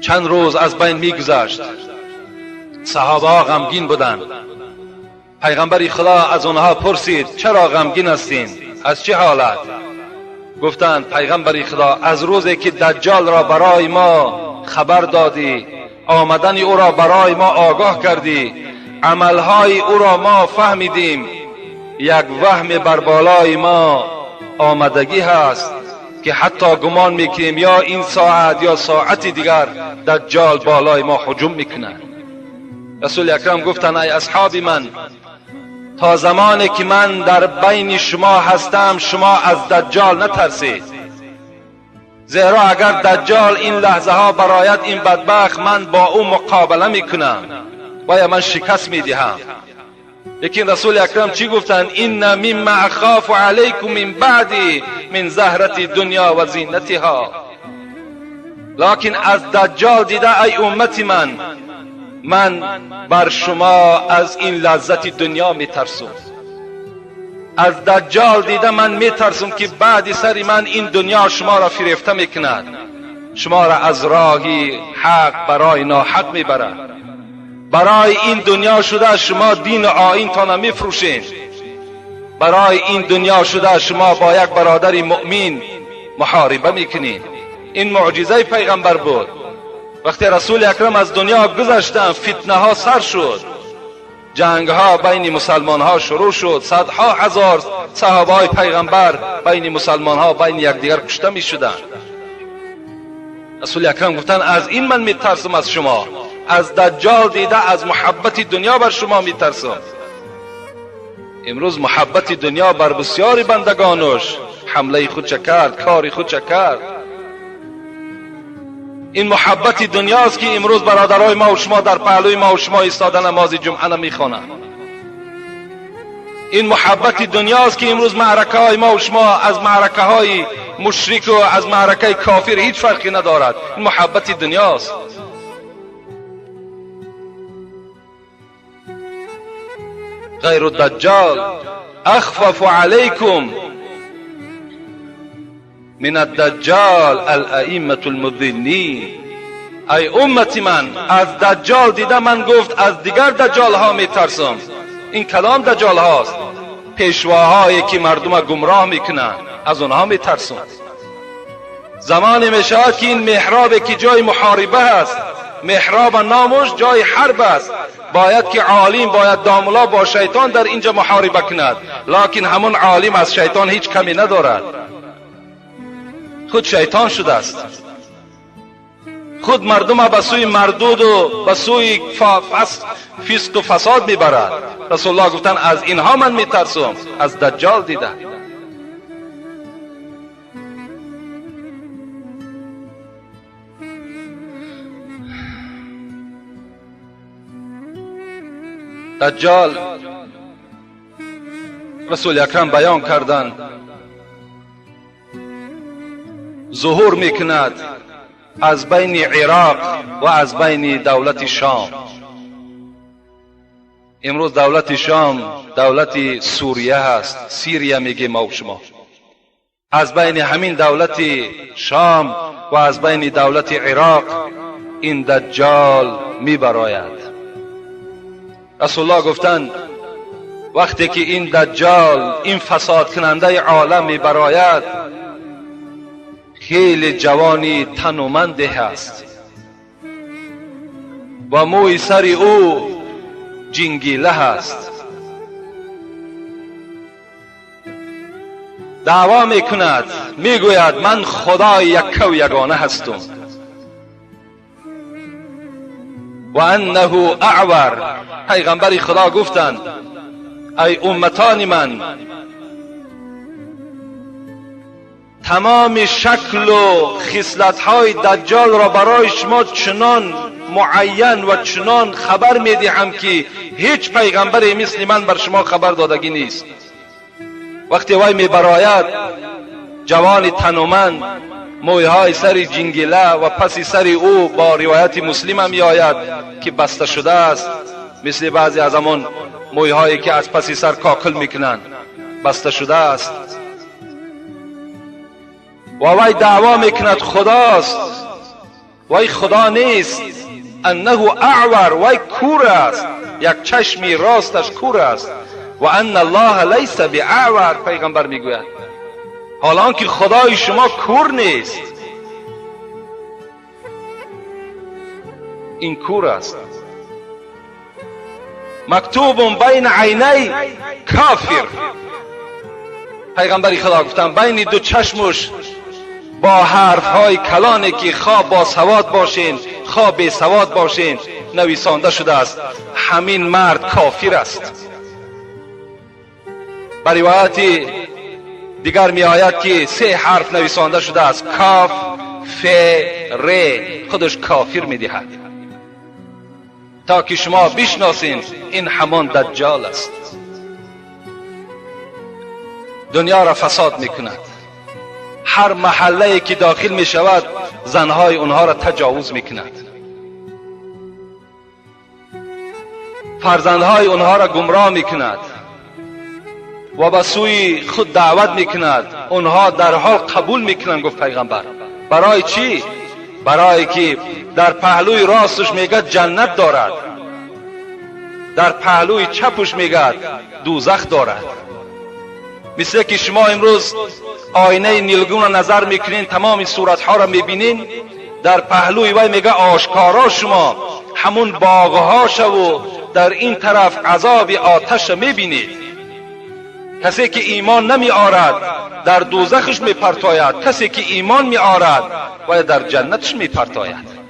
چند روز از بین میگذشت، صحابه ها غمگین بودند. پیغمبر خدا از آنها پرسید چرا غمگین هستین؟ از چه حالت؟ گفتند پیغمبر خدا از روزی که دجال را برای ما خبر دادی، آمدن او را برای ما آگاه کردی، عملهای او را ما فهمیدیم، یک وهم بر بالای ما آمدگی هست که حتی گمان میکنیم یا این ساعت یا ساعت دیگر دجال بالای ما هجوم میکند. رسول اکرم گفتند ای اصحاب من، تا زمانی که من در بین شما هستم شما از دجال نترسید، زیرا اگر دجال این لحظه ها برایت این بدبخت، من با او مقابله میکنم و یا من شکست میدهم. لیکن رسول اکرم چی گفتند؟ این مما اخاف علیکم من بعدی من زهرت دنیا و زینتها. لکن از دجال دیده ای امت من، من بر شما از این لذت دنیا میترسم. از دجال دیده من میترسم که بعد سر من این دنیا شما را فریفته میکند، شما را از راهی حق برای ناحق میبرد. برای این دنیا شده شما دین و آیین تان میفروشین، برای این دنیا شده شما با یک برادر مؤمن محاربه میکنین. این معجزه پیغمبر بود. وقتی رسول اکرم از دنیا گذشتند فتنه ها سر شد، جنگ ها بین مسلمان ها شروع شد، صدها هزار صحابه های پیغمبر بین مسلمان ها بین یکدیگر کشته می شدند. رسول اکرم گفتند از این من می ترسم از شما، از دجال دیده از محبت دنیا بر شما می ترسم. امروز محبت دنیا بر بسیاری بندگانش حمله خود چه کرد، کار خود چه کرد. این محبت دنیاست که امروز برادرای ما و شما در پهلوی ما و شما ایستاده نماز جمعه نمیخوانند. این محبت دنیاست که امروز معرکه های ما و شما از معرکه های مشرک و از معرکه کافر هیچ فرقی ندارد. این محبت دنیاست. غیر الدجال اخفف علیکم من الدجال الائمة المضلین. ای امت من، از دجال دیده من گفت از دیگر دجال ها میترسم. این کلام دجال هاست، پیشواهایی که مردم گمراه میکنند، از آنها میترسم. زمانی میشود که این محراب که جای محاربه است، محراب نامش جای حرب است، باید که عالم، باید داملا با شیطان در اینجا محاربه کند، لکن همون عالم از شیطان هیچ کمی ندارد، خود شیطان شده است. خود مردم به سوی مردود و به سوی فسق و فساد میبرد. رسول الله گفتن از اینها من میترسم، از دجال دیده. دجال رسول اکرم بیان کردند ظهور میکند از بین عراق و از بین دولت شام. امروز دولت شام دولت سوریه هست، سیریه میگیم ما و شما. از بین همین دولت شام و از بین دولت عراق این دجال میبراید. رسول الله گفتند وقتی که این دجال، این فساد کننده عالم میبراید، خیلی جوانی تنومند هست و موی سر او جنگیله هست. دعوا میکند، میگوید من خدای یک و یگانه هستم. و انه اعور. پیغمبر خدا گفتند ای امتان من، تمام شکل و خصلت‌های دجال را برای شما چنان معین و چنان خبر میدهم که هیچ پیغمبری مثل من بر شما خبر دادگی نیست. وقتی وی میبراید، جوان تنومند، مویهای سر جنگیله و پس سر او با روایت مسلم هم میآید که بسته شده است، مثل بعضی از همان مویهایی که از پس سر کاکل میکنند، بسته شده است. و وی دعوا میکند خداست وای خدا نیست، انه اعور، وای کور است، یک چشمی راستش کور است. و ان الله لیس باعور، پیغمبر میگوید حالا که خدای شما کور نیست، این کور است. مکتوب بین عینی کافر، پیغمبر خدا گفتن بین دو چشمش با حرف های کلانی که خواه با سواد باشین خواه بی سواد باشین نویسانده شده است، همین مرد کافر است. بر روایت دیگر می آید که سه حرف نویسانده شده است، کاف ف ر، خودش کافر می دهد تا که شما بشناسین این همان دجال است. دنیا را فساد می کند، هر محله که داخل می شود زنهای اونها را تجاوز می کند، فرزندهای اونها را گمراه می کند و به سوی خود دعوت می کند. اونها در حال قبول می کنند. گفت پیغمبر برای چی؟ برای که در پهلوی راستش میگه جنت دارد، در پهلوی چپش میگه دوزخ دارد. مثل که شما امروز آینه نیلگون را نظر میکنین، تمام صورتها را میبینین، در پهلوی وی میگه آشکارا شما همون باغها و در این طرف عذاب آتش میبینید. کسی که ایمان نمی آرد در دوزخش میپرتاید، کسی که ایمان می آرد و در جنتش میپرتاید.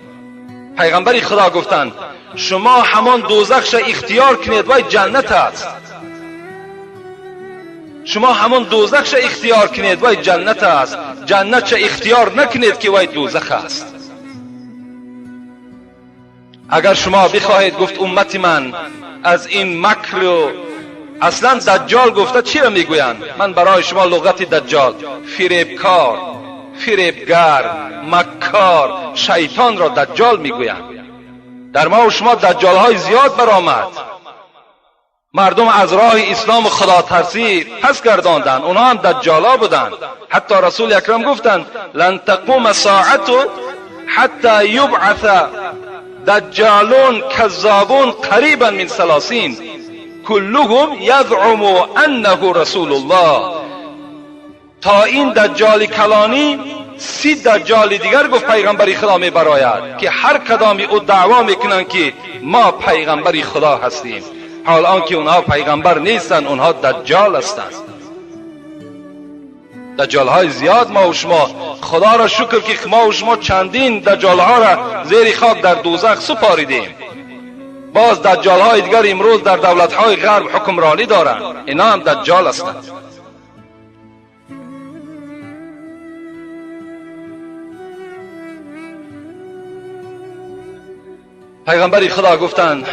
پیغمبر خدا گفتند شما همان دوزخش اختیار کنید و جنت است. شما همان دوزخش اختیار کنید و جنت است، جنت اختیار نکنید که وای دوزخ است. اگر شما بخواهید، گفت امت من از این مکر و اصلا دجال گفته چی را میگویند؟ من برای شما لغت دجال، فریبکار، فریبگر، مکار، شیطان را دجال میگویند. در ما و شما دجال های زیاد برآمد، مردم از راه اسلام و خدا ترسی پس گرداندند، اونها هم دجالا بودند. حتی رسول اکرم گفتند لن تقوم ساعت حتی یبعث دجالون کذابون قریبا من 30 کلهم یزعم انه رسول الله. تا این دجال کلانی 30 دجال دیگر گفت پیغمبر خدا می براید که هر کدامی او دعوا میکنند که ما پیغمبر خدا هستیم، حال آنکه اونها پیغمبر نیستند، اونها دجال هستند. دجال های زیاد ما و شما، خدا را شکر که ما و شما چندین دجال ها را زیر خاک در دوزخ سپاریدیم. باز دجال های دیگر امروز در دولت های غرب حکمرانی دارند، اینا هم دجال هستند. پیغمبر خدا گفتند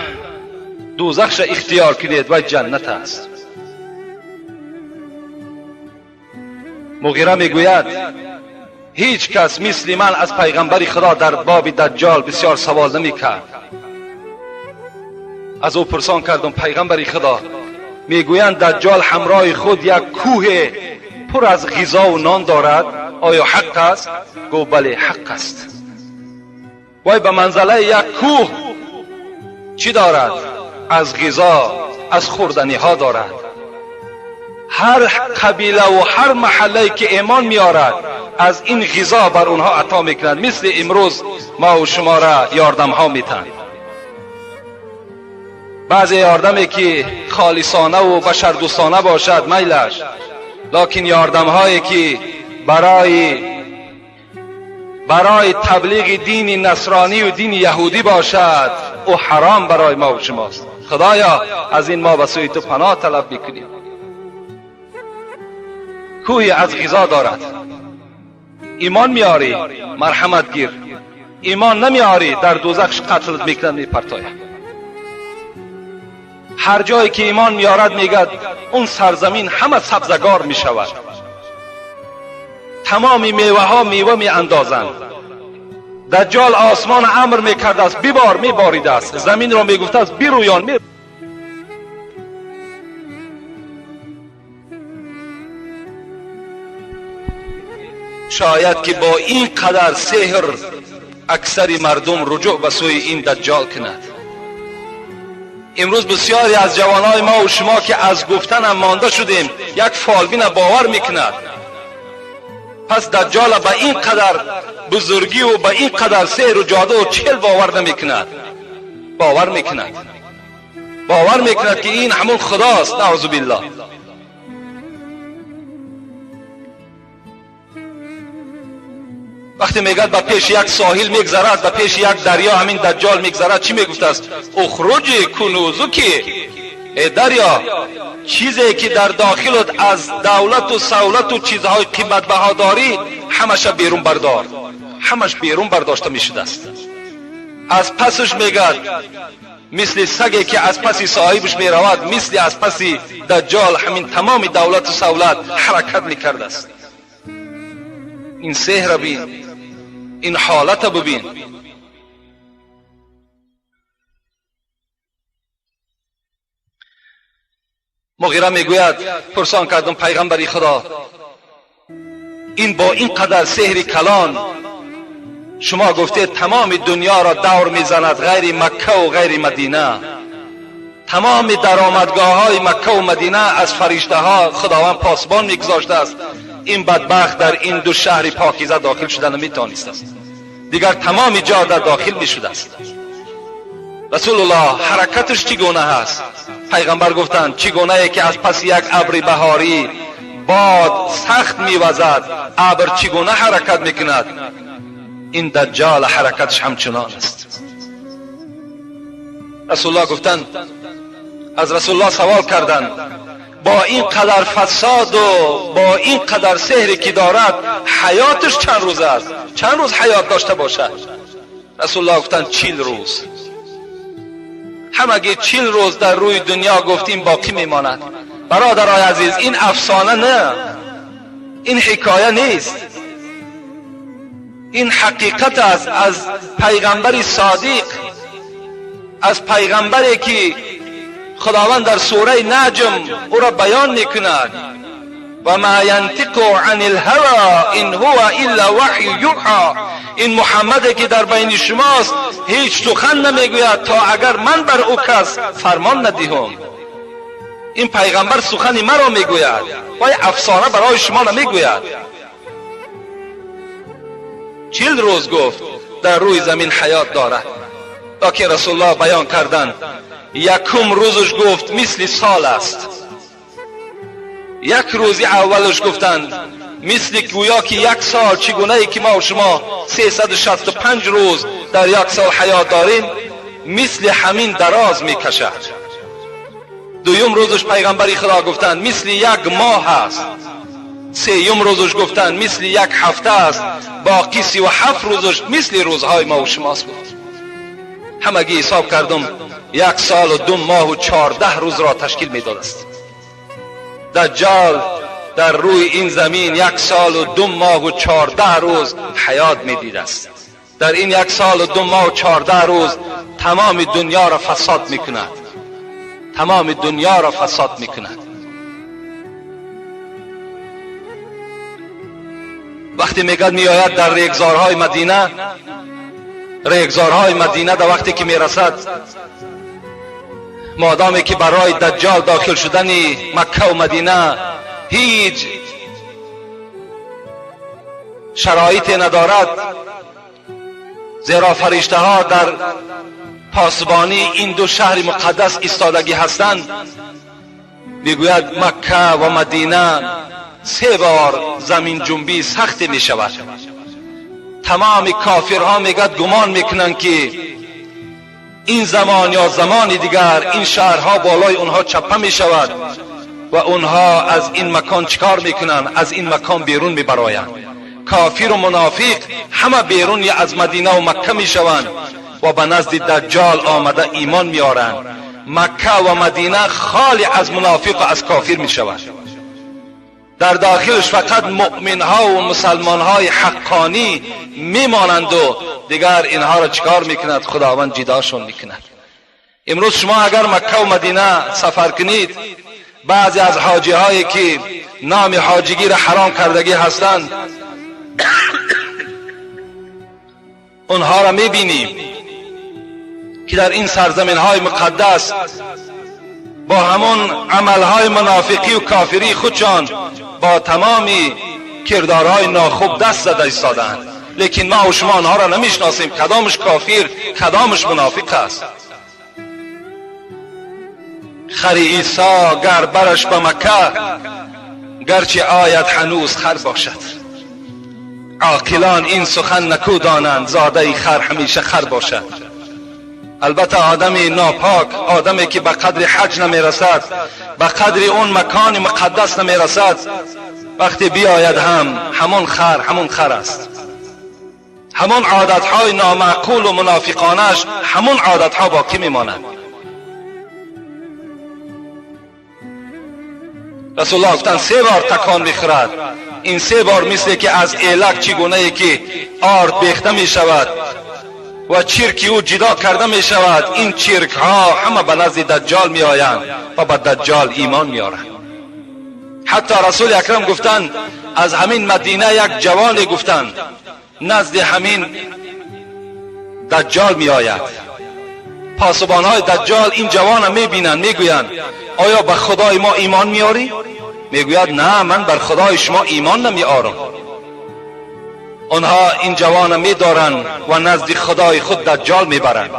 دوزخش اختیار کنید و جنت است. مغیره میگوید هیچ کس مثل من از پیغمبر خدا در باب دجال بسیار سوال نمیکرد. از او پرسان کردم پیغمبر خدا، میگویند دجال همراه خود یک کوه پر از غذا و نان دارد، آیا حق است؟ گفت بله حق است. وای به منزله یک کوه چی دارد؟ از غذا، از خوردنی ها دارد. هر قبیله و هر محله که ایمان میارد از این غذا بر اونها عطا میکنند، مثل امروز ما و شما را یاردم ها میتن. بعضی یاردمی که خالصانه و بشردوستانه باشد میلش، لکن یاردم هایی که برای تبلیغ دین نصرانی و دین یهودی باشد او حرام برای ما و شماست. خدایا از این ما به سوی تو پناه طلب میکنیم. کوهی از غذا دارد، ایمان میاری مرحمت گیر، ایمان نمیاری در دوزخش قتل میکنند میپرتاید. هر جایی که ایمان میارد میگد اون سرزمین همه سبزگار میشود، تمام میوه ها میوه می اندازند. دجال آسمان امر میکرد است بیبار، میبارید است، زمین را میگفت است بیرویان می. شاید که با این قدر سحر аксари мардум руҷӯъ ба сӯи ин даҷҷол кунад. Имрӯз бисёре аз ҷавонҳои мо ва шумо ки аз гуфтанам монда шудем, як фолбина бовар мекунад. Пас даҷҷола ба ин қадар бузургӣ ва ба ин қадар сеҳру ҷоду чел бовар намекунад. Бовар мекунад, бовар мекунад ки ин ҳамон худост. Наъузу биллаҳ. Вақте мегӯяд ба пеши як соҳил мегзарад, ба пеши як дарё ҳамин даҷҷол мегзарад, чӣ мегуфтааст? Ухруҷи кунузуки, э дарё, чизе ки дар дохилат аз давлату савлату чизҳои қиматбаҳо дорӣ, ҳамаша берун бардор. Ҳамаш берун бардошта мешудааст. Аз пасаш мегӯяд мисли саге ки аз паси соҳибаш меравад, мисли аз паси даҷҷол ҳамин тамоми давлату савлат ҳаракат мекардааст. Ин сеҳра бин, ин ҳолата бибин. Муғира мегӯяд пурсон кардам пайғамбари худо, ин бо ин қадар сеҳри калон шумо гуфтед тамоми дунёро давр мезанад ғайри макка ва ғайри мадина. Тамоми даромадгоҳҳои макка ва мадина аз фариштаҳо худованд посбон мегузоштааст. Ин бадбахт дар ин ду шаҳри покиза дохил шуда наметавонистааст, дигар тамоми ҷо дар дохил мешудааст. Расулуллоҳ ҳаракаташ чӣ гуна ҳаст? Пайғамбар гуфтанд чӣ гунае ки аз паси як абри баҳорӣ бод сахт мевазад, абр чӣ гуна ҳаракат мекунад, ин даҷҷол ҳаракаташ ҳамчунон аст. Расулуллоҳ гуфтанд, аз расулуллоҳ савол карданд, бо ин қадар фасоду бо ин қадар сеҳре ки дорад ҳаёташ чанд рӯз аст? Чанд рӯз ҳаёт дошта бошад? Расулуллоҳ гуфтанд 40 рӯз. Ҳамагӣ 40 рӯз дар рӯи дунё гуфтим боқӣ мемонад. Бародарои азиз, ин афсона не, ин ҳикоя нест, ин ҳақиқат аст аз пайғамбари содиқ, аз пайғамбаре ки худованд дар сураи наҷм ӯро баён мекунад. Ва ма янтиқу ани лҳаво ин ҳува илла ваҳю юҳо. Ин муҳаммаде ки дар байни шумост ҳеҷ сухан намегӯяд то агар ман бар ӯ кас фармон надиҳам. Ин пайғамбар сухани маро мегӯяд, вай афсона барои шумо намегӯяд. 40 рӯз гуфт дар рӯи замин ҳаёт дорад. Локин расулуллоҳ баён карданд якум рӯзаш гуфт мисли сол аст. Як рӯзи аввалаш гуфтанд мисли гӯё ки як сол, чӣ гунае ки мо шумо 365 рӯз дар як сол ҳаёт дорем, мисли ҳамин дароз мекашад. Дуюм рӯзаш пайғамбари худо гуфтанд мисли як моҳ аст. Сеюм рӯзаш гуфтанд мисли як ҳафта аст. Боқӣ 37 рӯзаш мисли рӯзҳои мо шумост буд. Ҳамагӣ ҳисоб кардам 1 сол ва 2 моҳ ва 14 рӯзро ташкил медодааст. Даҷҷол дар рӯи ин замин 1 сол ва 2 моҳ ва 14 рӯз ҳаёт медидааст. Дар ин 1 сол ва 2 моҳ ва 14 рӯз тамоми дунёро фасод мекунад, тамоми дунёро фасод мекунад. Вақте мегӯяд меояд дар регзорҳои Мадина, регзорҳои Мадина дар вақте ки мерасад, модоме ки барои даҷҷол дохил шудани Макка ва Мадина ҳеҷ шароите надорад, зеро фариштаҳо дар посбонии ин ду шаҳри муқаддас истодагӣ ҳастанд, мегӯяд Макка ва Мадина 3 бор заминҷунбии сахте мешавад. Тамоми кофирҳо мегӯяд гумон мекунанд ки ин замон ё замони дигар ин шаҳрҳо болои онҳо чапа мешавад ва онҳо аз ин макон чикор мекунанд? Аз ин макон берун мебароянд. Кофиру мунофиқ ҳама берун аз Мадина ва Макка мешаванд ва ба назди Даҷҷол омада имон меоранд. Макка ва Мадина холӣ аз мунофиқу аз кофир мешавад. Дар дохилаш фақат муъминҳо ва мусалмонҳои ҳаққонӣ мемонанду дигар инҳоро чикор мекунад? Худованд ҷидошон мекунад. Имрӯз шумо агар Макка ва Мадина сафар кунед, баъзе аз ҳоҷиҳое ки номи ҳоҷигиро ҳаром кардагӣ ҳастанд, Онҳоро мебинем ки дар ин сарзаминҳои муқаддас бо ҳамон амалҳои мунофиқӣ ва кофирии худшон бо тамоми кирдорҳои нохуб даст зада истодаанд. Лекин ма ва шумо онҳоро намешиносем, кадомаш кофир, кадомаш мунофиқ аст. Хари Исо гар бараш ба Макка, гарчи ояд ҳанӯз хар бошад. Оқилон ин сухан накӯ донанд, зодаи хар ҳамеша хар бошад. Албатта одами нопок, одаме ки ба қадри ҳаҷ намерасад, ба қадри он макони муқаддас намерасад, вақте биёяд ҳам ҳамон хар ҳамон хар аст. Ҳамон одатҳои номаъқулу мунофиқонааш ҳамон одатҳо боқӣ мемонад. Расулуллоҳ гуфтанд се бор такон мехӯрад. Ин се бор мисле ки аз элак чӣ гунае ки орд бехта мешавад ва чирки ӯ ҷидо карда мешавад, ин чиркҳо ҳама ба назди Даҷҷол меоянд ва ба Даҷҷол имон меоранд. Ҳатто Расули Акрам гуфтанд аз ҳамин Мадина як ҷавоне гуфтанд назди ҳамин Даҷҷол меояд. Посубонҳои Даҷҷол ин ҷавона мебинанд, мегӯянд оё ба Худои мо имон меорӣ? Мегӯяд на, ман бар Худои шумо имон намеорам. Онҳо ин ҷавона медоранд ва назди Худои худ Даҷҷол мебаранд.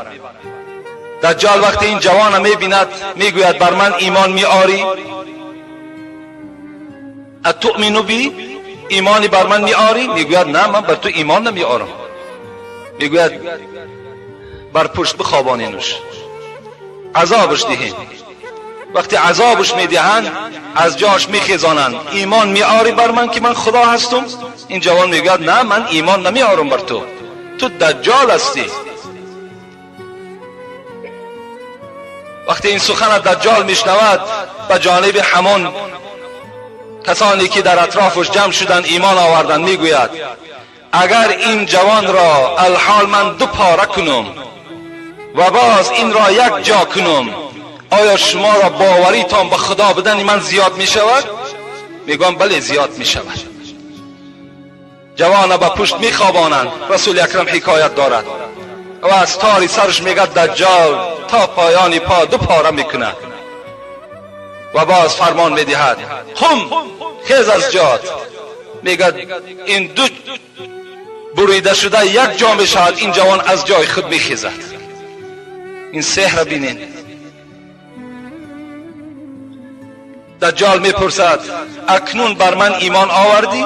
Даҷҷол вақте ин ҷавона мебинад мегӯяд бар ман имон меорӣ? Атуъмину би? Имони бар ман меорӣ? Мегӯяд на, ман бар ту имон намеорам. Мегӯяд бар пушт бихобонинуш, азобаш диҳем. Вақте азобаш медиҳанд аз ҷош мехезонанд. Имон меорӣ бар ман ки ман Худо ҳастум? Ин ҷавон мегӯяд на, ман имон намеорам бар ту, ту Даҷҷол ҳастӣ. Вақте ин сухана Даҷҷол мешнавад ба ҷониби ҳамон касоне ки дар атрофаш ҷамъ шуданд имон оварданд мегӯяд агар ин ҷавонро алҳол ман ду пора кунам ва боз инро як ҷо кунам, оё шуморо боваритон ба Худо будани ман зиёд мешавад? Мегӯям бале, зиёд мешавад. Ҷавона ба пушт мехобонанд. Расули Акрам ҳикоят дорад ва аз тори сараш мегӯяд Даҷҷол то поёни по ду пора мекунад ва боз фармон медиҳад қум, хез аз ҷот. Мегӯяд ин ду бурида шуда як ҷо мешавад, ин ҷавон аз ҷои худ мехезад. Ин сеҳра бинед. Даҷҷол мепурсад акнун бар ман имон овардӣ?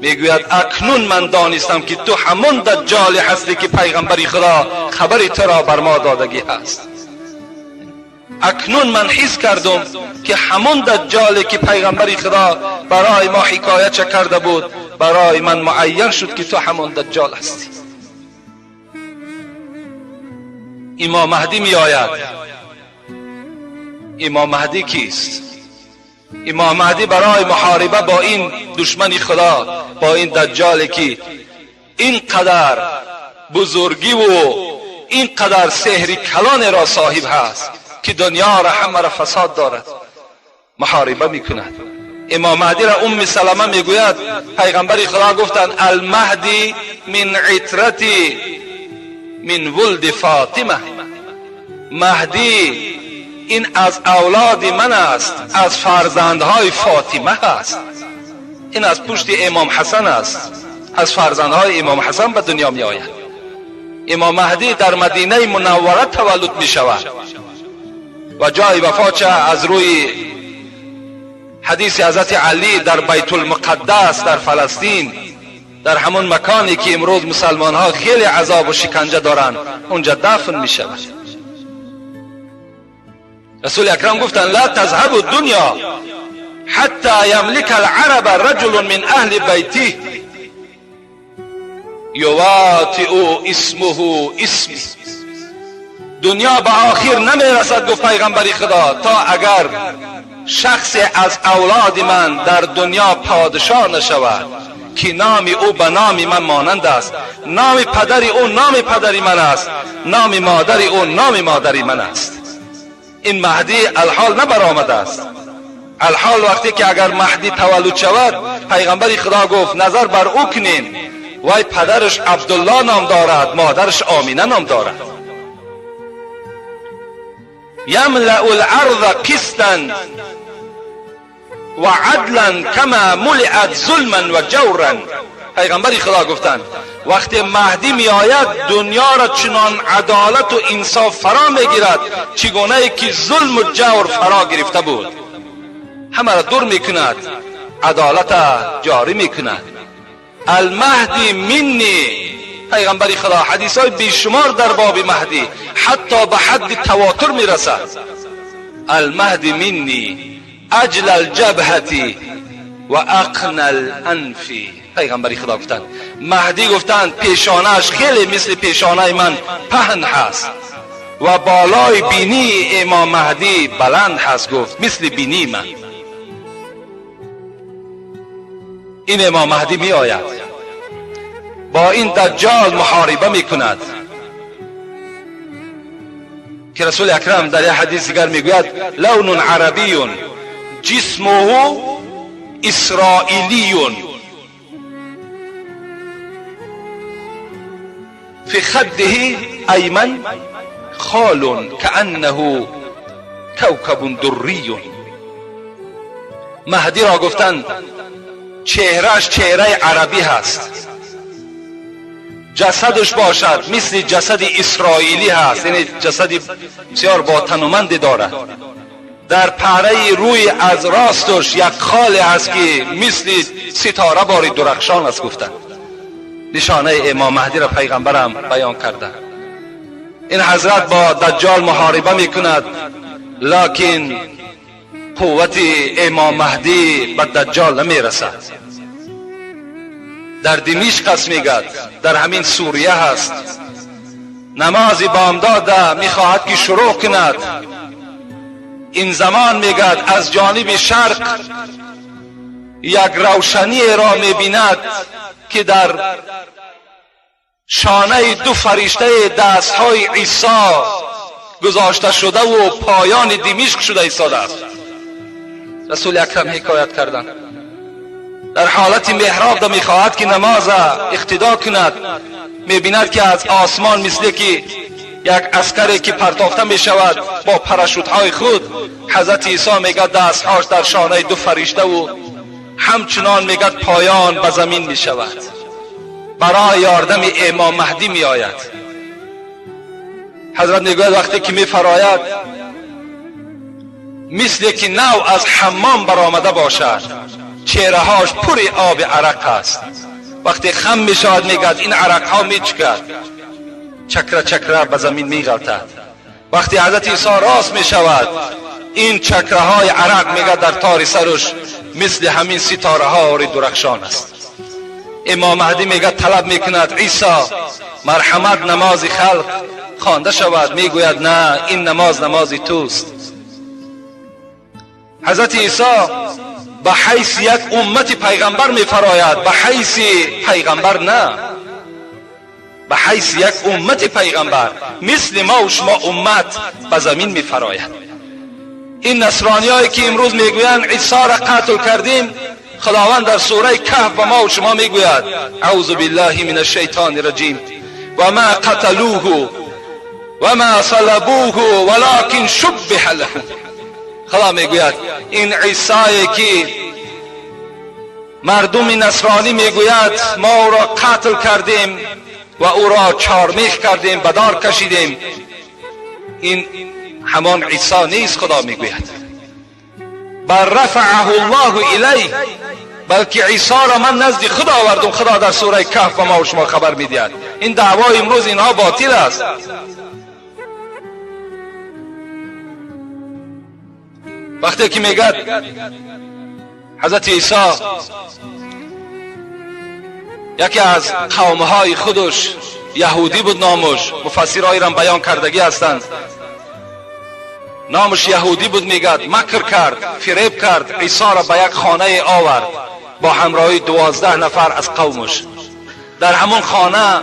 Мегӯяд акнун ман донистам ки ту ҳамон Даҷҷоле ҳастӣ ки пайғамбари Худо хабари туро бар мо додагӣ ҳаст. Акнун ман ҳис кардум ки ҳамон Даҷҷоле ки пайғамбари Худо барои мо ҳикоятша карда буд, барои ман муайян шуд ки ту ҳамон Даҷҷол ҳастӣ. Имом Маҳдӣ меояд. Имом Маҳдӣ кист? Имом Маҳдӣ барои муҳориба бо ин душмани Худо, бо ин Даҷҷоле ки ин қадар бузургиву ин қадар сеҳри калонеро соҳиб ҳаст ки дунёро ҳамаро фасод дорад, муҳориба мекунад. Имом Маҳдиро Умми Салама мегӯяд пайғамбари Худо гуфтанд алмаҳди мин итрати мин вулди Фотима. Маҳдӣ ин аз авлоди ман аст, аз фарзандҳои Фотима ҳаст. Ин аз пушти Имом Ҳасан аст, аз фарзандҳои Имом Ҳасан ба дунё меояд. Имом Маҳдӣ дар Мадинаи Мунаввара таваллуд мешавад ва ҷои вафотша аз рӯи ҳадиси ҳазрати Алӣ дар Байтулмуқаддас дар Фаластин, дар ҳамон маконе ки имрӯз мусалмонҳо хеле азобу шиканҷа доранд, унҷа дафн мешавад. Расули Акрам гуфтанд ла тазҳабу дунё ҳатта ямлика алараба раҷулун мин аҳли байтих юватиу исмуҳу исми. Дунё ба охир намерасад, гуфт пайғамбари Худо, то агар шахсе аз авлоди ман дар дунё подшоҳ нашавад ки номи ӯ ба номи ман монанд аст, номи падари ӯ номи падари ман аст, номи модари ӯ номи модари ман аст. Ин Маҳдӣ алҳол набаромадааст. Алҳол вақте ки агар Маҳдӣ таваллуд шавад, пайғамбари Худо гуфт назар бар ӯ кунем, وای پدرش عبدالله نام دارد، مادرش آمینه نام دارد. یملأ الارض قسطا و عدلا کما ملئت ظلما و جورا. پیغمبر خدا گفتند وقتی مهدی می آید دنیا را چنان عدالت و انصاف فرا می گیرد چگونه که ظلم و جور فرا گرفته بود. همه را دور می کند، عدالت جاری می کند. المهدی منی، پیغمبر خدا حدیث های بیشمار در باب مهدی حتی به حد تواتر می رسد. المهدی منی اجل الجبهتی و اقن الانف. پیغمبر خدا گفتند مهدی گفتند پیشانه‌اش خیلی مثل پیشانه من پهن هست و بالای بینی امام مهدی بلند هست، گفت مثل بینی من. این امام مهدی می آید با این دجال محاربه می کند که رسول اکرم در یک حدیث دیگر می گوید لون عربی جسمه اسرائیلی فی خده ایمن خال کأنه کوکب دری. مهدی را گفتند چهرهش چهره عربی هست، جسدش باشد مثل جسد اسرائیلی هست، یعنی جسد بسیار با تنومند دارد. در پهره روی از راستش یک خال هست که مثل ستاره باری درخشان است. گفتند نشانه امام مهدی را پیغمبرم بیان کرده. این حضرت با دجال محاربه میکند، لکن قوت امام مهدی به دجال نمیرسد. در دمشق است میگد، در همین سوریه هست. نماز بامداد میخواهد که شروع کند. این زمان میگد از جانب شرق یک روشنی را میبیند که در شانه دو فرشته دستهای عیسی گذاشته شده و پایان دمشق شده ایستاده است. رسول اکرم حکایت کردند در حالت محراب میخواهد که نماز اقتدا کند، میبیند که از آسمان مثل که یک عسکری که پرتافته میشود با پراشوتهای خود، حضرت عیسی میگه دستهاش در شانه دو فرشته و همچنان میگه پایان به زمین میشود. برای یاردم امام مهدی میآید. حضرت میگوید وقتی که میفراید مثل که نو از حمام برآمده باشد، چهرههاش پر آب عرق است. وقتی خم میشود میگد این عرق ها میچکد، چکره چکره به زمین میغلطد. وقتی حضرت عیسی راست میشود این چکره های عرق میگد در تار سرش مثل همین ستاره ها درخشان است. امام مهدی میگد طلب میکند عیسی مرحمت نماز خلق خوانده شود. میگوید نه، این نماز نماز توست. حضرت عیسی به حیث یک امت پیغمبر میفراید، به حیث پیغمبر نه، به حیث یک امت پیغمبر مثل ما و شما امت به زمین میفراید. این نصرانی هایی که امروز میگویند عیسی را قتل کردیم، خداوند در سوره کهف به ما و شما میگوید اعوذ بالله من الشیطان الرجیم و ما قتلوه و ما صلبوه ولکن شبه لهم. خدا میگوید این عیسی که مردم نصرانی میگوید ما او را قتل کردیم و او را چارمیخ کردیم، به دار کشیدیم، این همان عیسی نیست. خدا میگوید بل رفعه الله الیه، بلکه عیسی را من نزد خدا آوردم. خدا در سوره کهف به ما و شما خبر میدهد. این دعوای امروز اینها باطل است. وقتی که میگد حضرت عیسی یکی از قومهای خودش یهودی بود، نامش مفسرهای را بیان کردگی هستند، نامش یهودی بود، میگد مکر کرد، فریب کرد، عیسی را به یک خانه آورد با همراهی 12 نفر از قومش. در همون خانه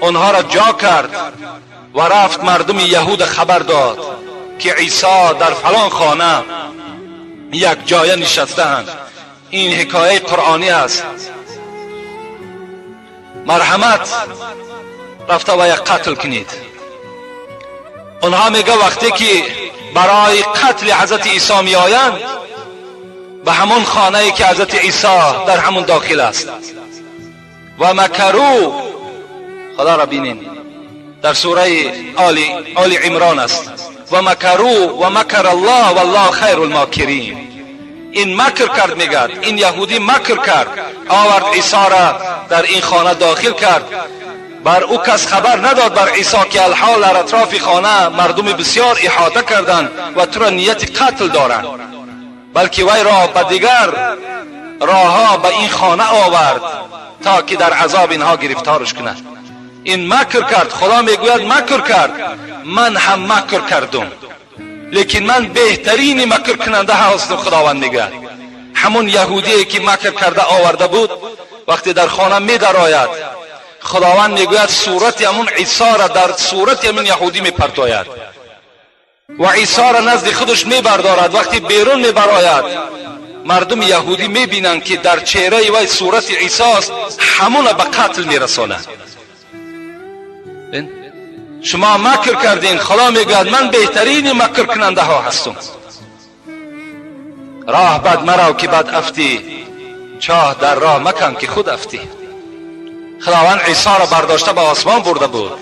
آنها را جا کرد و رفت مردم یهود خبر داد که عیسی در فلان خانه یک جایه نشسته اند. این حکایه قرآنی است. Марҳамат, рафта вая қатл кунед. Онҳо мега, вақте ки барои қатли ҳазрати Исо меоянд ба ҳамон хонае ки ҳазрати Исо дар ҳамон дохил аст, ва макару, худоро бинин, дар сураи Оли Имрон аст: ва макару ва макар Аллоҳ валлоҳ хайрул мокирин. Ин макр кард, мегӯяд, ин яҳудӣ макр кард, овард Исоро, дар ин хона дохил кард, бар ӯ кас хабар надод, бар Исо, ки алҳол дар атрофи хона мардуми бисёр иҳота карданд ва туро нияти қатл доранд, балки вайро ба дигар роҳҳо ба ин хона овард, то ки дар азоб инҳо гирифторш кунад. Ин макр кард. Худо мегӯяд: макр кард, ман ҳам макр кардум, лекин ман беҳтарини макркунанда ҳастам. Худованд мегӯяд, ҳамон яҳудие ки макр карда оварда буд, вақте дар хона медарояд, Худованд мегӯяд, сурати ҳамун Исоро дар сурати ҳамин яҳудӣ мепартояд ва Исоро назди худаш мебардорад. Вақте берун мебарояд, мардуми яҳудӣ мебинанд, ки дар чеҳраи вай сурати Исост, ҳамуна ба қатл мерасонад. Шумо макр кардин, Худо мегӯяд, ман беҳтарини макркунандаҳо ҳастум. Роҳ бад марав, ки бад афтӣ, чоҳ дар роҳ макан, ки худ афтӣ. Худованд Исоро бардошта ба осмон бурда буд.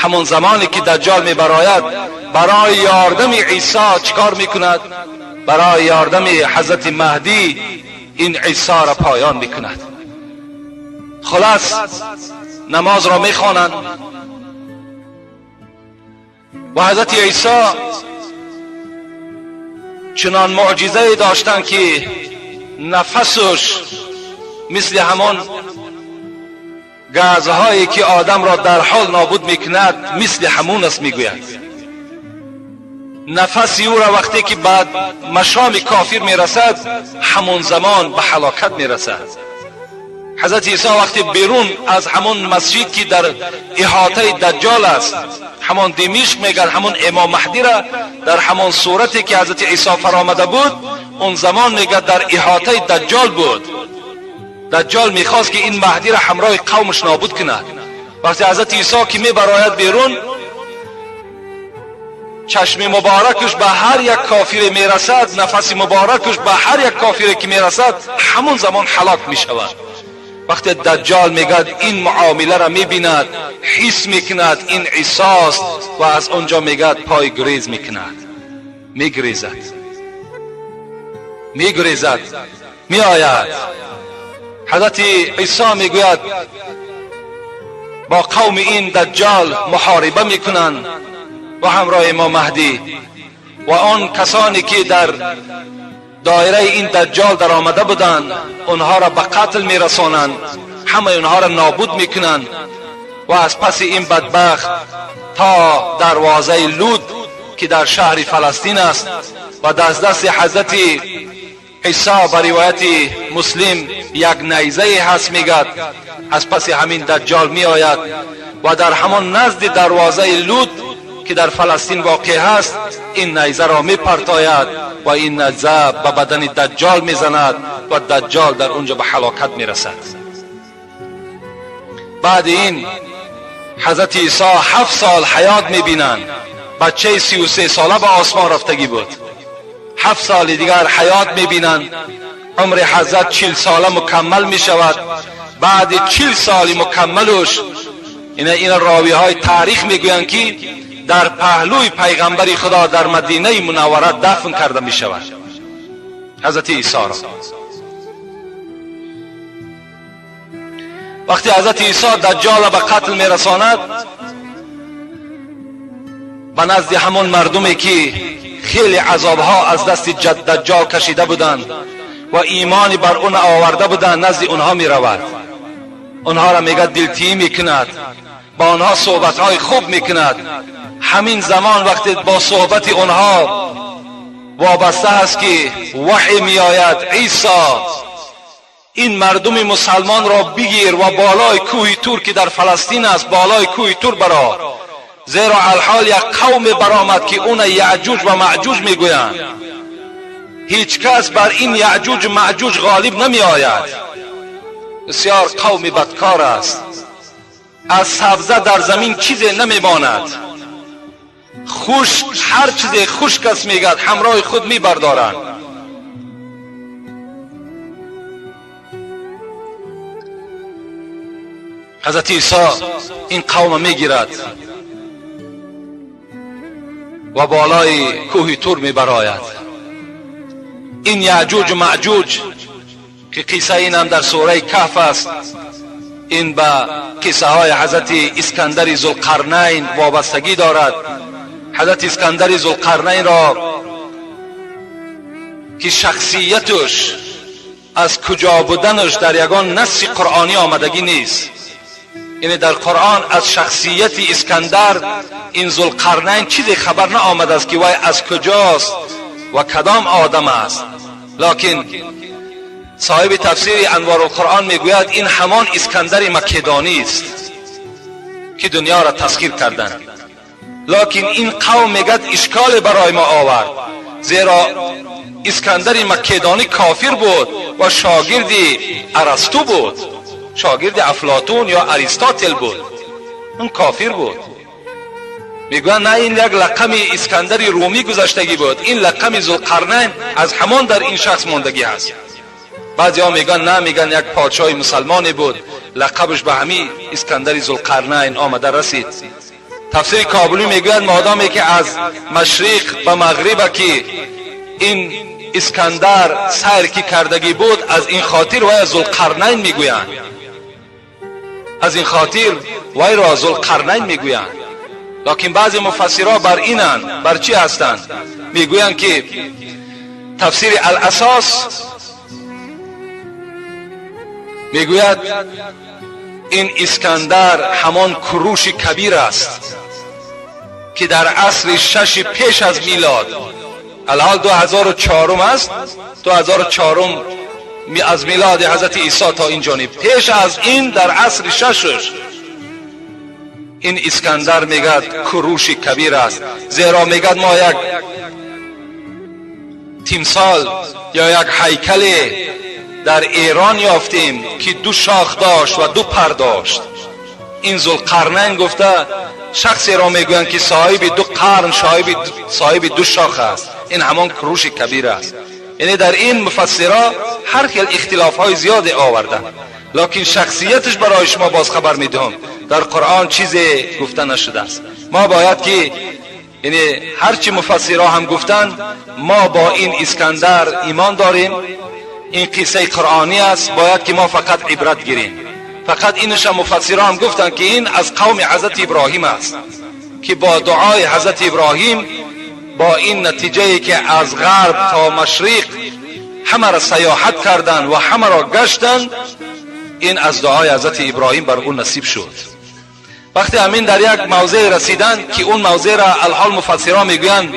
Ҳамон замоне ки Даҷҷол мебарояд барои ёрдами Исо, чӣ кор мекунад? Барои ёрдами ҳазрати Маҳдӣ ин Исоро поён мекунад. Хулас, намозро мехонанд ва ҳазрати Исо чунон мӯъҷизае доштанд, ки нафасуш мисли ҳамон газҳое ки одамро дар ҳол нобуд мекунад, мисли ҳамун аст. Мегӯяд, нафаси ӯро вақте ки ба машоми кофир мерасад, ҳамон замон ба ҳалокат мерасад. Ҳазрати Исо вақте берун аз ҳамон масҷид, ки дар иҳотаи Даҷҷол аст, ҳамон Димишқ, мегӯяд, ҳамон Имом Маҳдира дар ҳамон сурате ки ҳазрати Исо фаромада буд, он замон, мегӯяд, дар иҳотаи Даҷҷол буд. Даҷҷол мехост, ки ин Маҳдира ҳамроҳи қавмаш нобуд кунад. Вақте ҳазрати Исо ки мебарояд берун, чашми муборакаш ба ҳар як кофире мерасад, нафаси муборакаш ба ҳар як кофире ки мерасад, ҳамон замон ҳалок мешавад. Вақте Даҷҷол, мегӯяд, ин муомиларо мебинад, ҳис мекунад, ин Исост, ва аз он ҷо, мегӯяд, пой гурез мекунад, мегурезад, мегурезад, меояд. Ҳазрати Исо, мегӯяд, бо қавми ин Даҷҷол муҳориба мекунанд ва ҳамроҳи Имом Маҳдӣ ва он касоне ки дар доираи ин Даҷҷол даромада буданд, онҳоро ба қатл мерасонанд, ҳамаи онҳоро нобуд мекунанд. Ва аз паси ин бадбахт то дарвозаи Луд, ки дар шаҳри Фаластин аст, ва дар дасти ҳазрати Исо, ба ривояти Муслим, як найзае ҳаст, мегӯяд, аз паси ҳамин Даҷҷол меояд ва дар ҳамон назди дарвозаи Луд, ки дар Фаластин воқеъ ҳаст, ин найзаро мепартояд ва ин найза ба бадани Даҷҷол мезанад ва Даҷҷол дар он ҷо ба ҳалокат мерасад. Баъди ин ҳазрати Исо 7 сол ҳаёт мебинанд. Бачаи 33 сола ба осмон рафтагӣ буд, 7 соли дигар ҳаёт мебинанд. Умри ҳазрат 40 сола мукаммал мешавад. Баъди 40 соли мукаммалуш, ина ровиҳои таърих мегӯянд, ки дар паҳлӯи пайғамбари Худо дар Мадинаи Мунаввара дафн карда мешавад ҳазрати Исоро. Вақте ҳазрати Исо Даҷҷола ба қатл мерасонад, ба назди ҳамон мардуме ки хеле азобҳо аз дасти Даҷҷол кашида буданд ва имони бар он оварда буданд, назди онҳо меравад. Онҳоро, мегӯяд, дилтиӣ мекунад, ба онҳо суҳбатҳои хуб мекунад. Ҳамин замон, вақте бо суҳбати онҳо вобаста аст, ки ваҳй меояд: Исо, ин мардуми мусалмонро бигир ва болои кӯҳи Тур, ки дар Фаластин аст, болои кӯҳи Тур баро, зеро алҳол як қавме баромад, ки уна Яъҷуҷ ва Маъҷуҷ мегӯянд. Ҳеҷ кас бар ин Яъҷуҷ Маъҷуҷ ғолиб намеояд, бисёр қавми бадкор аст. Аз сабза дар замин чизе намемонад. Хушк, ҳар чизе хушк аст, мегӯяд, ҳамроҳи худ мебардоранд. Ҳазрати Исо ин қавма мегирад ва болои кӯҳи Тур мебарояд. Ин Яъҷуҷу Маъҷуҷ ки қисса инам дар сураи Каҳф аст, ин ба қиссаҳои ҳазрати Искандари Зулқарнайн вобастагӣ дорад. Ҳазрати Искандари Зулқарнайнро ки шахсияташ аз куҷо буданаш дар ягон насси қуръонӣ омадагӣ нест. Яъне дар Қуръон аз шахсияти Искандар ин Зулқарнайн чизе хабар наомадааст ки вай аз куҷост ва кадом одам аст. Локин соҳиби тафсири Анворулқуръон мегӯяд, ин ҳамон Искандари Македонӣ аст ки дунёро тасхир карданд. Локин ин қавм, мегӯяд, ишколе барои мо овард, зеро Искандари Македонӣ кофир буд ва шогирди Арасту буд, шогирди Афлотун ё Аристотел буд, он кофир буд. Мегӯянд, на, ин як лақами Искандари Румӣ гузаштагӣ буд, ин лақами Зулқарнайн аз ҳамон дар ин шахс мондагӣ ҳаст. Баъзеҳо мегӯянд, на, мегӯянд, як подшоҳи мусалмоне буд, лақабаш ба ҳамин Искандари Зулқарнайн омада расид. Тафсири Кобулӣ мегӯяд, модоме ки аз машриқ ба мағриба ки ин Искандар сайр ки кардагӣ буд, аз ин хотир вай Зулқарнайн мегӯянд, аз ин хотир вайро Зулқарнайн мегӯянд. Локин баъзе муфассирҳо бар инанд, бар чӣ ҳастанд? Мегӯянд ки тафсири Аласос мегӯяд, ин Искандар ҳамон Куруши Кабир аст ки дар асри шаши пеш аз милод, алҳол 2004 аст, 2004 аз милоди ҳазрати Исо то ин ҷониб, пеш аз ин дар асри шашаш ин Искандар, мегӯяд, Куруши Кабир аст, зеро, мегӯяд, мо як тимсол ё як ҳайкале дар Эрон ёфтем ки ду шох дошт ва ду пар дошт. Ин Зулқарнайн гуфта шахсеро мегӯянд ки соҳиби ду қарн, соҳиби ду шох аст. Ин ҳамон Куруши Кабир аст. Яъне дар ин муфассирҳо ҳар хел ихтилофҳои зиёде оварданд, локин шахсияташ барои шумо боз хабар медиҳам, дар Қуръон чизе гуфта нашудааст. Мо бояд ки, яъне ҳарчи муфассирҳо ҳам гуфтанд, мо бо ин Искандар имон дорем. Ин қиссаи қуръонӣ аст, бояд ки мо фақат ибрат гирем. Фақат инуша муфассирҳо ҳам гуфтанд ки ин аз қавми ҳазрати Иброҳим аст ки бо дуои ҳазрати Иброҳим бо ин натиҷае ки аз ғарб то машриқ ҳамаро саёҳат карданд ва ҳамаро гаштанд, ин аз дуои ҳазрати Иброҳим бар ӯ насиб шуд. Вақте ҳамин дар як мавзее расиданд ки он мавзеъро алҳол муфассирҳо мегӯянд,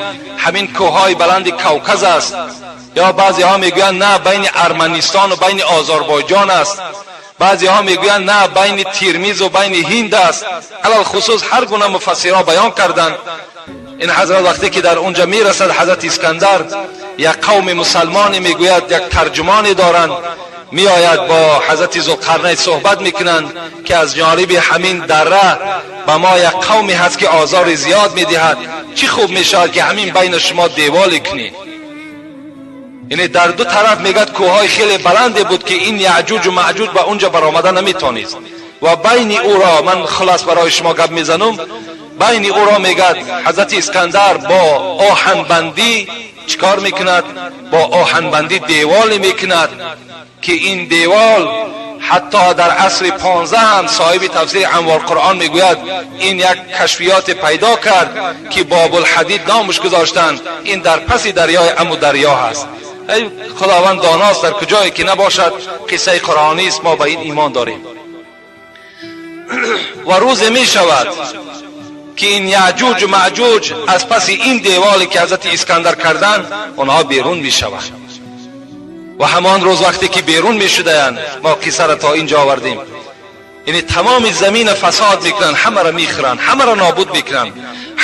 ҳамин кӯҳҳои баланди Кавказ аст, ё баъзеҳо мегӯянд, на, байни Арманистону байни Озарбойҷон аст, баъзеҳо мегӯянд, на, байни Тирмизу байни Ҳинд аст. Алалхусус ҳар гуна муфассирҳо баён карданд. Ин ҳазрат вақте ки дар унҷа мерасад, ҳазрати Искандар, як қавми мусалмоне, мегӯяд, як тарҷумоне доранд, меояд, бо ҳазрати Зулқарнайн суҳбат мекунанд ки аз ҷониби ҳамин дара ба мо як қавме ҳаст ки озори зиёд медиҳад, чӣ хуб мешавад ки ҳамин байни шумо деволе кунед. Яъне дар ду тараф, мегӯяд, кӯҳҳои хеле баланде буд ки ин Яъҷуҷу Маъҷуҷ ба унҷа баромада наметонист. Ва байни ӯро, ман хулас барои шумо гап мезанам, байни ӯро, мегӯяд, ҳазрати Искандар бо оҳанбандӣ чӣ кор мекунад? Бо оҳанбандӣ деволе мекунад ки ин девол ҳатто дар асри 15 ҳам, соҳиби тафсири Анвор Қуръон мегӯяд, ин як кашфиёте пайдо кард ки Бобулҳадид номаш гузоштанд. Ин дар паси дарёи Аму Дарё ҳаст. Эй, Худованд доност, дар куҷое ки набошад, қиссаи қуръонист, мо ба ин имон дорем. Ва рӯзе мешавад ки ин Яъҷуҷу Маъҷуҷ аз паси ин деволе ки ҳазрати Искандар карданд, онҳо берун мешаванд. Ва ҳамон рӯз вақте ки берун мешудаянд, мо қиссаро то инҷо овардем, яъне тамоми замина фасод мекунанд, ҳамаро мехӯранд, ҳамаро нобуд мекунанд.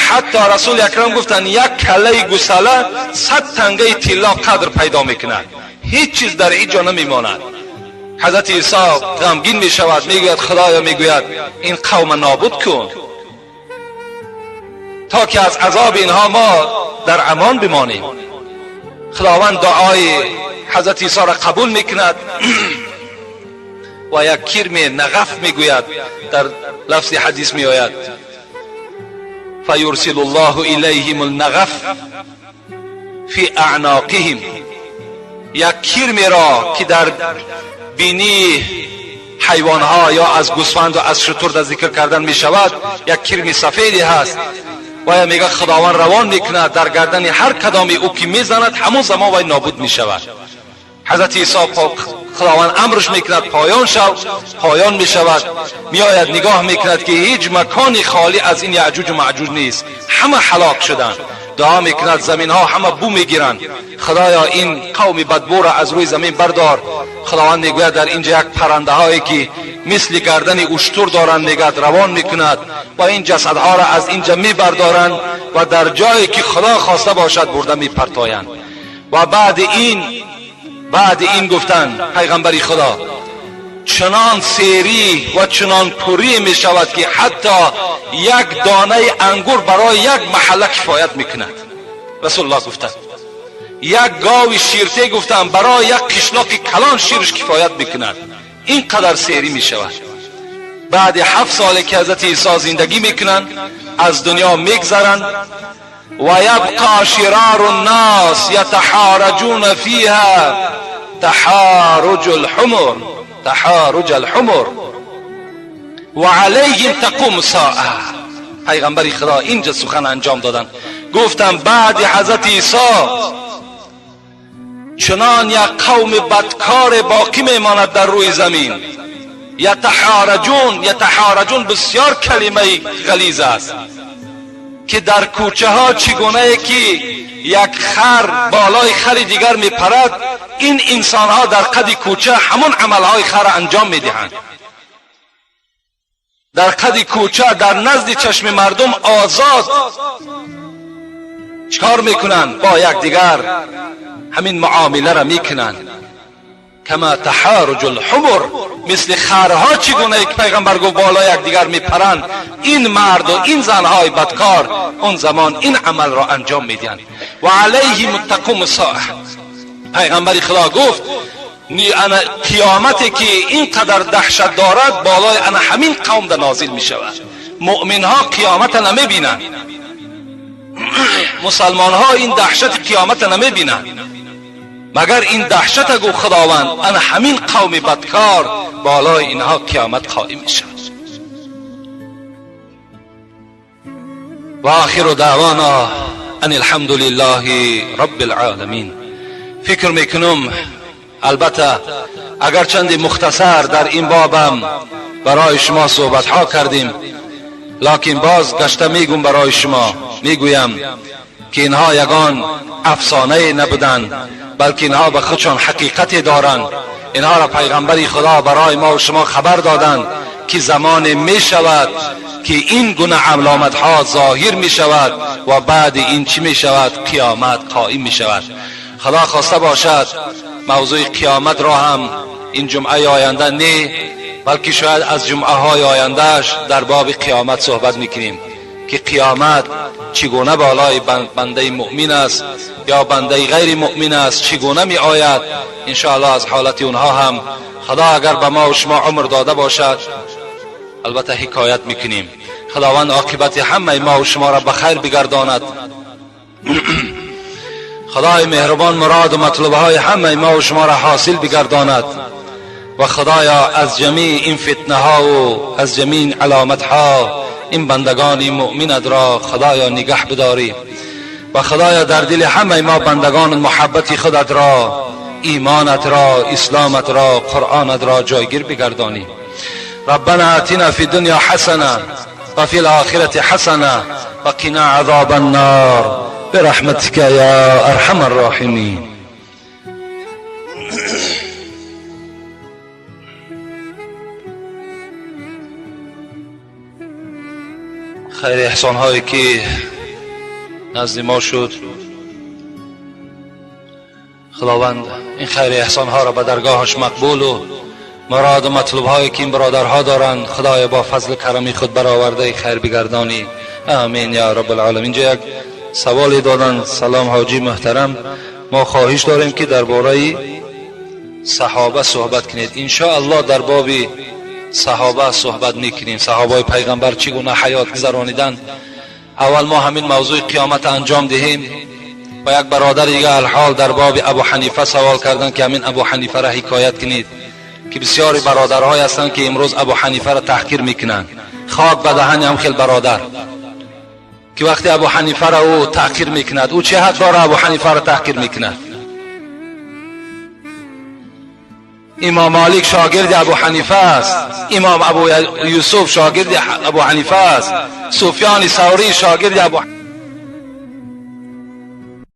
Ҳатто Расули Акрам гуфтанд, як каллаи гусала 100 тангаи тилло қадр пайдо мекунад. Ҳеҷ чиз дар ин ҷо намемонад. حضرت عیسی غمگین می شود، میگوید خدایا، میگوید این قوم نابود کن تا که از عذاب اینها ما در امان بمانیم. خداوند دعای حضرت عیسی را قبول میکند و یک کرم نغف میگوید، در لفظ حدیث میآید فیرسل الله الیهم النغف فی اعناقهم، یک کرمی را که در بینی حیوانها یا از گوسفند و از شتر در ذکر کردن می شود، یک کرم سفیدی هست و میگه خداوند روان میکند در گردن هر کدامی او که میزند همون زمان وی نابود می شود. حضرت عیسی خداوند امرش میکند پایان شو، پایان می شود. میآید نگاه میکند که هیچ مکانی خالی از این یعجوج و معجوج نیست، همه هلاک شدند. دعا میکند زمین ها همه بو میگیرند، خدایا این قوم بدبو را از روی زمین بردار. خداوند میگوید در اینجا یک پرنده هایی که مثل گردن اشتر دارند میگد روان میکند و این جسدها را از اینجا میبردارند و در جایی که خدا خواسته باشد برده میپرتایند. و بعد این گفتن پیغمبری خدا چنان سیری و چنان پری می شود که حتی یک دانه انگور برای یک محله کفایت میکند. رسول الله گفتند یک گاو شیرته گفتند برای یک قشلاق کلان شیرش کفایت میکند. اینقدر سیری می شود. بعد 7 سال که حضرت عیسی زندگی میکنند از دنیا میگذرند و یبقى شرار الناس یتحارجون فیها تحارج الحمر، تحارج الحمر و علیهم تقوم الساعه. پیغمبر خدا اینجا سخن انجام دادن، گفتم بعد حضرت عیسی چنان یک قوم بدکار باقی میماند در روی زمین. یتحارجون، یتحارجون بسیار کلمه غلیظ است که در کوچه ها چگونه که یک خر بالای خر دیگر میپرد، این انسان ها در قد کوچه همون عملهای خر انجام میدهند. در قد کوچه در نزد چشم مردم آزاد چکار میکنند؟ با یکدیگر همین معامله را میکنند. کما تحارج الحمر، مثل خرها چگونه یک پیغمبر گفت بالا یکدیگر میپرند، این مرد و این زنهای بدکار اون زمان این عمل را انجام میدهند. و علیهم تقوم الساعه. پیغمبر خدا گفت قیامتی که اینقدر دهشت دارد بالای انا همین قوم در نازل میشود. مؤمن ها قیامت نمیبینند، مسلمان ها این دهشت قیامت نمیبینند، مگر این دهشت گو خداوند انا همین قوم بدکار بالای اینها قیامت قائم میشود. و آخر دعوانا ان الحمد لله رب العالمین. فکر میکنم البته اگر چند مختصر در این بابم برای شما صحبت ها کردیم، لکن باز گشته میگم برای شما، میگویم که اینها یگان افسانه نبودند، بلکه اینها به خودشان حقیقت دارند. اینها را پیغمبر خدا برای ما و شما خبر دادند که زمان می شود که این گونه علامت ها ظاهر می شود و بعد این چی می شود؟ قیامت قائم می شود. خدا خواسته باشد موضوع قیامت را هم این جمعه آینده نه، بلکه شاید از جمعه های آیندهش در باب قیامت صحبت میکنیم که قیامت چگونه بالای بنده مؤمن است یا بنده غیر مؤمن است، چگونه می آید. انشاءالله از حالت اونها هم خدا اگر به ما و شما عمر داده باشد البته حکایت میکنیم. خداوند عاقبت همه ما و شما را به خیر بگرداند. خدای مهربان مراد و مطلوب های همه ما و شما را حاصل بگرداند و خدایا از جمیع این فتنه ها و از جمیع علامت ها این بندگان مؤمنت را خدایا نگه بداری و خدایا در دل همه ما بندگان محبت خودت را، ایمانت را، اسلامت را، قرآنت را جایگیر بگردانی. ربنا آتنا فی الدنیا حسنه و فی الآخرة حسنه و قنا عذاب النار برحمتك یا ارحم الراحمین. خیر احسان هایی که نزد ما شد، خداوند این خیر احسان ها را به درگاهش مقبول و مراد و مطلوب هایی که این برادرها دارند خدای با فضل کرمی خود برآورده خیر بگردانی. آمین یا رب العالمین. اینجا یک سوالی دادن. سلام حاجی محترم، ما خواهش داریم که درباره صحابه صحبت کنید. ان شاء الله در باب صحابه صحبت میکنیم. صحابه پیغمبر چگونه حیات گذرانیدند. اول ما همین موضوع قیامت انجام دهیم. و یک برادر دیگه الحال در باب ابو حنیفه سوال کردن که همین ابو حنیفه را حکایت کنید که بسیاری برادرهای هستند که امروز ابو حنیفه را تحقیر میکنند. خاک به دهن هم خیل برادر که وقتی ابو حنیفه را او تحقیر میکند، او چه حق داره ابو حنیفه را تحقیر میکند؟ امام مالک شاگرد ابو حنیفه است، امام ابو یوسف شاگرد ابو حنیفه است، سفیان ثوری شاگرد ابو